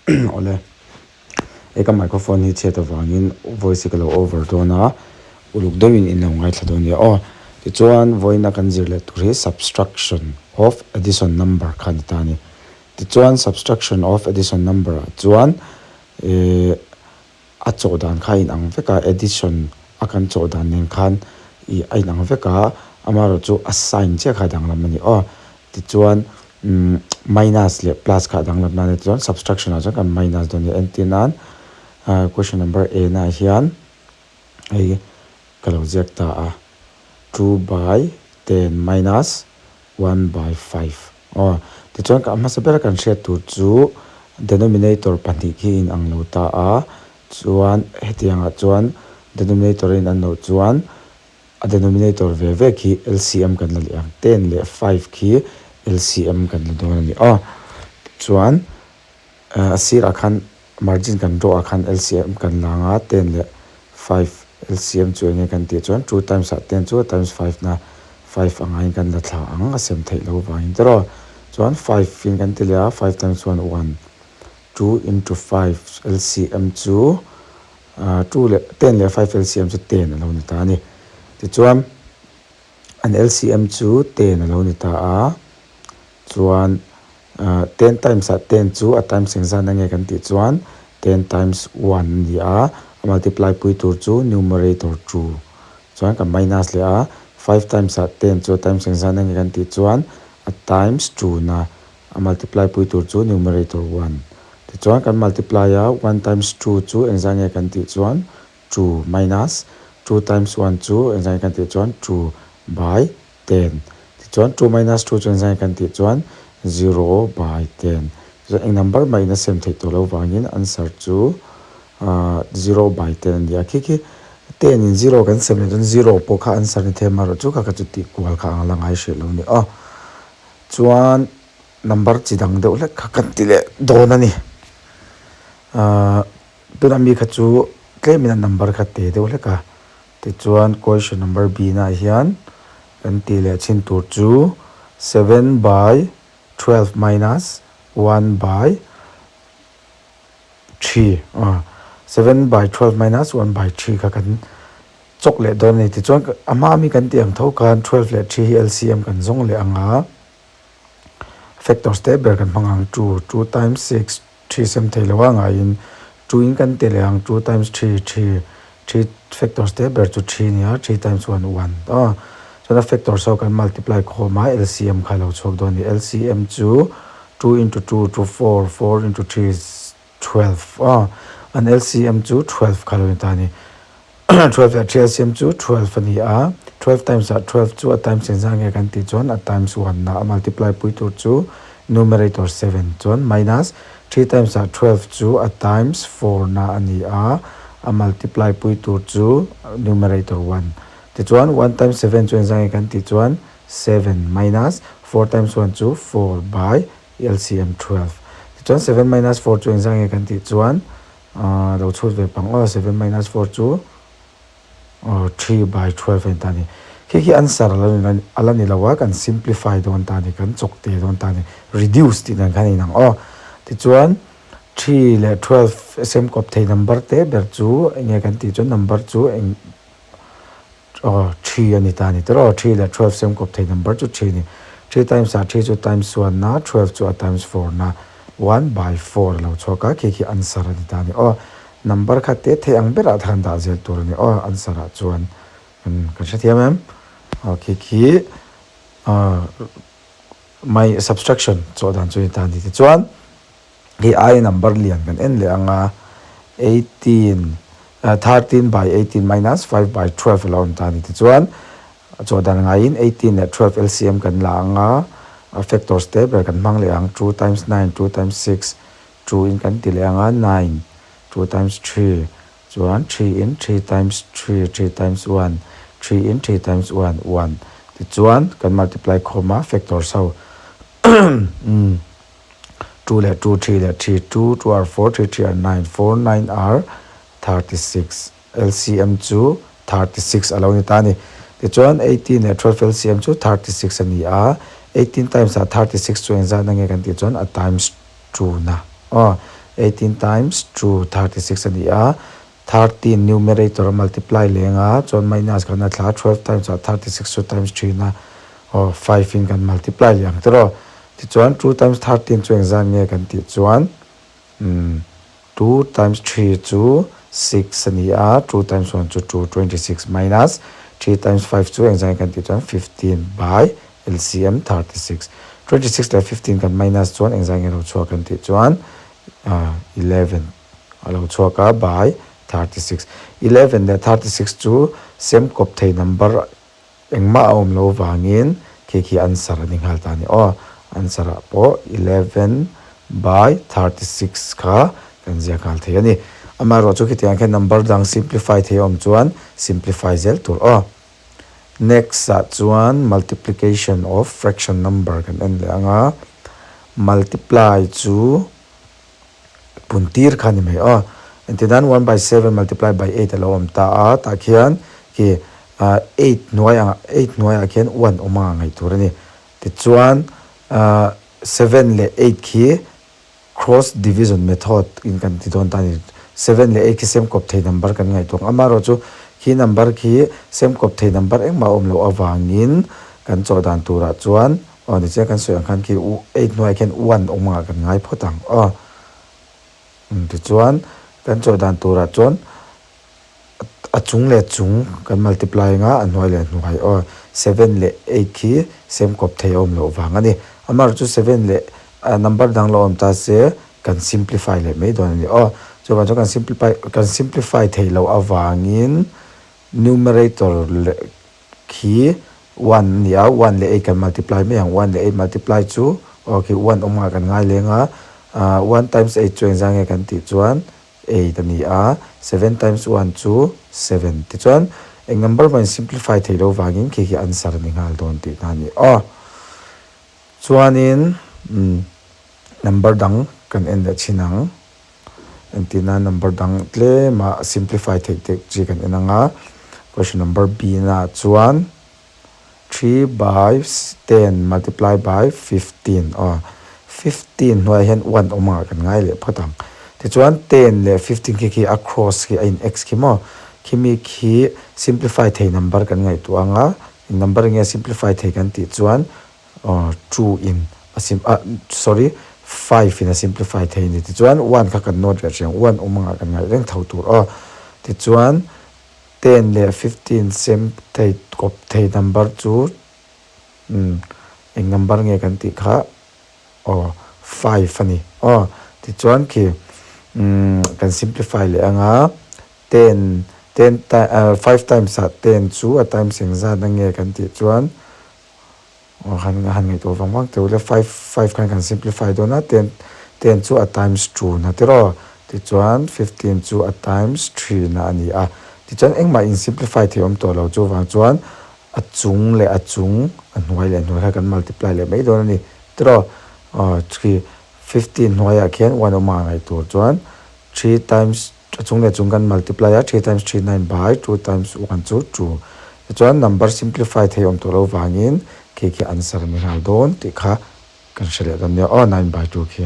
Awle, hei ka microphone hi chhiat avangin voice hi ka lo over dawn a, uluk deuhin in lo ngaithla dawn nia aw. Tichuan vawiina kan zir leh tur hi subtraction of addition number kha a ni ta a ni. Tichuan subtraction of addition number ah chuan eh a chawh dan kha a inang vek a, addition a kan chawh dan nen khan ih a inang vek a, amaherawhchu a sign chiah kha a danglam a ni aw. Tichuan umm minus leh plus kha a danglam nan a ni chuan subtraction ah chuan kan minus dawn a ni. Entir nan ah question number A na hian hei ka lo ziak ta a, two by ten minus one by five aw. Tichuan ka hmasa bera kan hriat tur chu denominator pahnih khi inang lo ta a, chuan hetiangah chuan denominator a inang loh chuan A denominator ve ve khi LCM kan la leh ang, ten leh five khi LCM kan la dawn a ni aw. Chuan a sirah khan margin kan draw ah khan LCM kan la ang a, ten leh five LCM chu eng nge kan tih chuan two times ah ten chu times five na five ang aiin kan la thla ang a sem theih loh vangin te rawh. Chuan five in kan ti leh a, five times one one, two into five LCM chu. Ahh two leh ten leh five LCM chu ten a lo ni ta a ni. Tichuan an LCM chu ten a lo ni ta a, chuan ahh ten times ah ten chu a times eng zan ange kan tih chuan ten times one a ni a, a multiply pui tur chu numerator two chuan kan minus leh a, five times ah ten chu a times eng zan ange kan tih chuan a times two na A multiply pui tur chu numerator one. Tichuan kan multiply a, one times two chu engzah nge kan tih chuan two minus two times one chu engzah nge kan tih chuan two by ten. Tichuan two minus two chu engzah nge kan tih chuan zero by ten. Tichuan eng number mah in a sem theih tawh loh vangin answer chu ahh zero by ten a ni a. Khi khi ten in zero kan sem leh chuan zero pawh kha answer ni thei amaherawhchu chu kha kha chu tih kual kha ang la ngai hreh lo a ni aw. Chuan number chi dang deuh hlek kha kan ti leh dawn a ni. Ahh tuna mi kha chu tlemin a number kha te deuh hlek a, tichuan question number B naah hian kan tih leh chhin tur chu seven by twelve minus one by three aw seven by twelve minus one by three kha kan chawk leh dawn a ni. Tichuan a hma ami kan tih ang tho khan twelve leh three hi LCM kan zawng leh ang a, factors te ber kan hmang ang two, two times six, three sem thei lo a ngaiin two in kan ti leh ang two times three, three, three factors te ber chu three a ni a, three times one, one aw. Chuan a factors ho kan multiply khawm a LCM kha a lo chhuak dawn a ni. LCM chu two into two chu four, four into three is 12 aw an LCM chu 12 kha lo ni ta a ni. 12 leh 3 LCM chu 12 a ni a, 12 times ah 12 chu a times engzah nge kan tih chuan a times 1 na a multiply pui tur chu numerator 7 chuan minus 3 times ah 12 chu a times 4 na a ni a, a multiply pui tur chu numerator 1 tichuan 1 times 7 chu engzah nge kan tih chuan 7 minus 4 times 1 chu 4 by LCM 12. Tichuan 7 minus 4 chu engzah nge kan tih chuan ahh lo chhut ve pang aw 7 minus 4 chu aw 3 by 12 a ni ta a ni. Khi khi answer a la ni a la ni lo a kan simplify dawn ta a ni kan chawk te dawn ta a ni reduce tih dan khan a inang aw. Tichuan 3 leh 12 sem kawp thei number te ber chu enge kan tih chuan number chu eng Aw, three a ni ta a ni tawh Three leh twelve sem kawp thei number chu three a ni. Three times ah three chu times one na, twelve chu a times four na, one by four a lo chhuak a, khi khi answer a ni ta a ni. Aw, number kha te thei ang berah khan dah zel tur a ni. Aw, answer ah chuan kan kan hrethiam em? Aw, khi khi aw my subtraction chawh dan chu a ni ta a ni. Tichuan. Hei aia number lian kan en leh ang a, eighteen thirteen by eighteen minus five by twelve a lo awm ta a ni. Tichuan chaw dan ngaiin eighteen leh twelve LCM kan la ang a, a factors te ber kan hmang leh ang two times nine, two times six, two in kan ti leh ang a, nine, two times three, chuan three in three times three, three times one, three in three times one, one. Tichuan kan multiply khawm a factors ho umm. Two leh two, three leh three, two, two are four, three, three are nine, four, nine are 36. LCM chu 36 a lo ni ta a ni. Tichuan 18 leh 12 LCM chu 36 a ni a, 18 times ah 36 chu engzat na nge kan tih chuan a times two na aw. 18 times 2 36 a ni a, 13 numerator a multiply leng a, chuan minus kan a thla a, 12 times ah 36 chu times thin a, aw 5 in kan multiply leh ang tiraw. Tichuan 2 times 13 chu engzat nge kan tih chuan umm 2 times 3 chu 6 a ni a, 2 times 1 chu 2, 26 minus 3 times 5 chu engzat nge kan tih chuan 15 by LCM 36. 26 leh 15 kan minus chuan engzat nge lo chhuak kan tih chuan 11 a lo chhuak a by 36. 11 leh 36 chu sem kawp thei number engmah a awm lo vangin khi khi answer a ni nghal ta a ni aw. Answer ah pawh 11 by 36 kha kan ziak nghal thei a ni. Amaherawhchu khitiang khian number dang simplify thei a awm chuan simplify zel tur aw. Next ah chuan multiplication of fraction number kan en leh ang a, multiply chu pun tir kha a ni mai aw. Engtin nan 1/7 multiply by 8 a lo awm ta a, tah khian khi 8 hnuai ah 8 hnuai ah khian 1 awm anga ngaih tur a ni. Tichuan 7 leh 8 khi Cross division method in kan ti dawn ta a ni. 7 leh 8 khi sem kawp thei number kan ngaihtuah ang. Amaherawhchu khi number khi sem kawp thei number engmah a awm loh avangin kan chawh dan turah chuan aw nichian kan sawi ang khan khi 8 hnuaiah khian 1 awm angah kan ngai phawt ang aw. Tichuan kan chawh dan turah chuan A chung leh chung kan multiply anga a hnuai leh hnuai aw 7 leh 8 khi sem kawp thei a awm loh vang a ni. Amaherawhchu 7 leh number dang lo awm ta se kan simplify leh mai dawn a ni aw. Chuvang chuan kan simplify kan simplify theih loh avangin numerator leh khi 1 a ni a, 1 leh 8 kan multiply mai ang. 1 leh 8 multiply chu aw khi 1 awm nghah kan ngai leng a, 1 times 8 chu engzah nge kan tih chuan 8 a ni a, 7 times 1 chu 7. Tichuan, eng number pawhin simplify theih loh vangin khi khi answer a ni nghal dawn tihna a ni aw. Chuanin number dang kan en leh thin ang. Entirna number dang tlema simplify theih te chi kan en ang a. Question number B naah chuan. 3 by 10 multiply by 15 aw 15 hnuaiah hian 1 awm angah kan ngai leh phawt ang. Tichuan 10 leh 15 khi khi a cross khi a in x khi maw khimi khi simplify thei number kan ngaihtuah ang a, eng number nge simplify thei kan tih chuan aw 2 in a sim ah sorry 5 in a simplify thei a ni. Tichuan 1 kha kan note leh ṭhin ang 1 awm angah kan ngaih reng tho tur aw. Tichuan. 10 leh 15 sem thei kawp thei number chu umm eng number nge kan tih kha aw 5 a ni aw tichuan khi umm kan simplify leh ang a 10 10 5 times ah 10 chu a times engzat na nge kan tih chuan. Aw han han ngaihtuah vang vang teuh le 5 5 khan kan simplify dawn a 10 10 chu a times 2 na tiraw tichuan 15 chu a times 3 na a ni a tichuan engmah in simplify thei awm tawh lo chuvang chuan a chung leh a chung a hnuai leh a hnuai kha kan multiply leh mai dawn a ni tiraw aw khi 15 hnuaiah khian 1 awm a ngaihtuah chuan 3 times A chung leh chung kan multiply a, 3 times 3 9 by 2 times 1 chu 2. Tichuan number simplify thei awm tawh lo vangin khi khi answer a ni nghal dawn tih kha kan hre leh dawn nia aw 9 by 2 khi.